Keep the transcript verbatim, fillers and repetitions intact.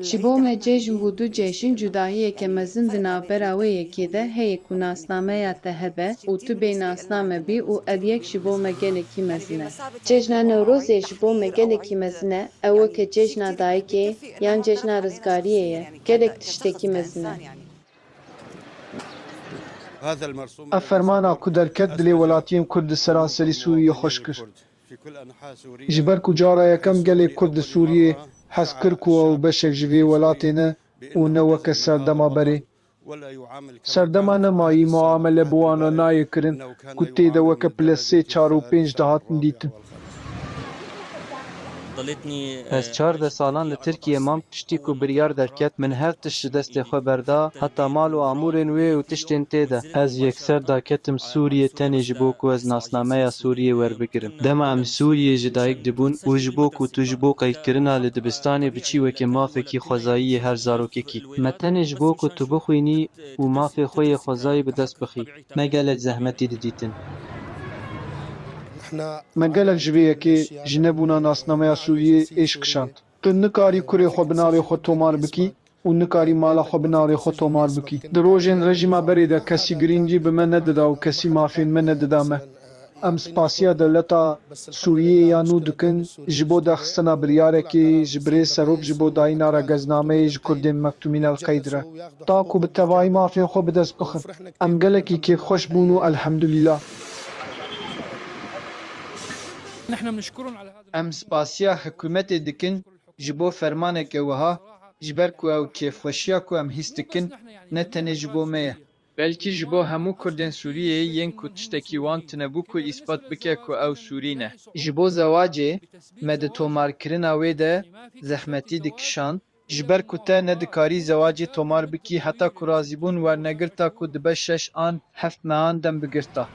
Ji bo me cejn bû du cejn, cudahiyeke mezin di navbera wê yekê de heye ku nasnameya te hebe û tu bê nasname bî û ev yek ji bo me gelekî mezin e. Cejna Newrozê ji bo me gelekî mezin e, ew weke cejna dayikê yan cejna rizgariyê ye, gelek tiştekî mezin e. Ev fermana ku derket dilê welatiyên Kurd di seranserî Sûriyê xweş kir. Ji ber ku cara yekem gelê Kurd di Sûriyê hez kir ku ew beşek ji vê welatê ne û ne weke serdema berê. Serdema nemayî muamele bi wana nayê kirin ku tê de weke pile sê, çar û pênc dihatin dîtin. Ez çardeh salan li Tirkiyê mam, piştî ku biryar derket, min her tişt ji destê xwe berda, heta mal û amûrên wê û tiştên tê de. Ez yekser daketim Sûriyê tenê ji bo ku ez nasnameya Sûriyê werbigirim. Dema em Sûriyê ji dayik dibûn û ji bo ku tu ji bo qeydkirina li dibistanê biçî weke mafekî xwezayî yê her zarokekî. Me tenê ji bo ku tu bixwînî û mafê xwe yê xwezayî bi dest bixî. Me gelek zehmetî didîtin. Me gelek ji vê yekê ji nebûna nasnameya Sûriyê êş kişand. Tu nikarî kurê xwe bi navê xwe tomar bikî û nikarî mala xwe bi navê xwe tomar bikî. Di rojên rejîma berê de kesî girîngî bi me nedida û kesî mafên me nedida me. Em spasiya dewleta Sûriyê ya nû dikin ji bo derxistina biryarekê ji birêz serok ji bo dayîna regeznameyê ji Kurdên Mektûmîn El Qeyd re, ta ku bi tevayî mafên xwe bi dest bixin. Em gelekî kêfxweş bûn û elhemdulîla. Em spasiya hikûmetê dikin ji bo fermaneke wiha, ji ber ku ew kêfxweşiya ku em hîs dikin ne tenê ji bo me ye. Belkî ji bo hemû Kurdên Sûriyê yên ku tiştekî wan tune bû ku îspat bike ku ew Sûrî ne. Ji bo zewacê, me di tomarkirina wê de zehmetî dikişand. Ji ber ku te nedikarî zewacê tomar bikî heta ku razîbûn wernegirta ku dibe şeş an heft mehan dem bigirta.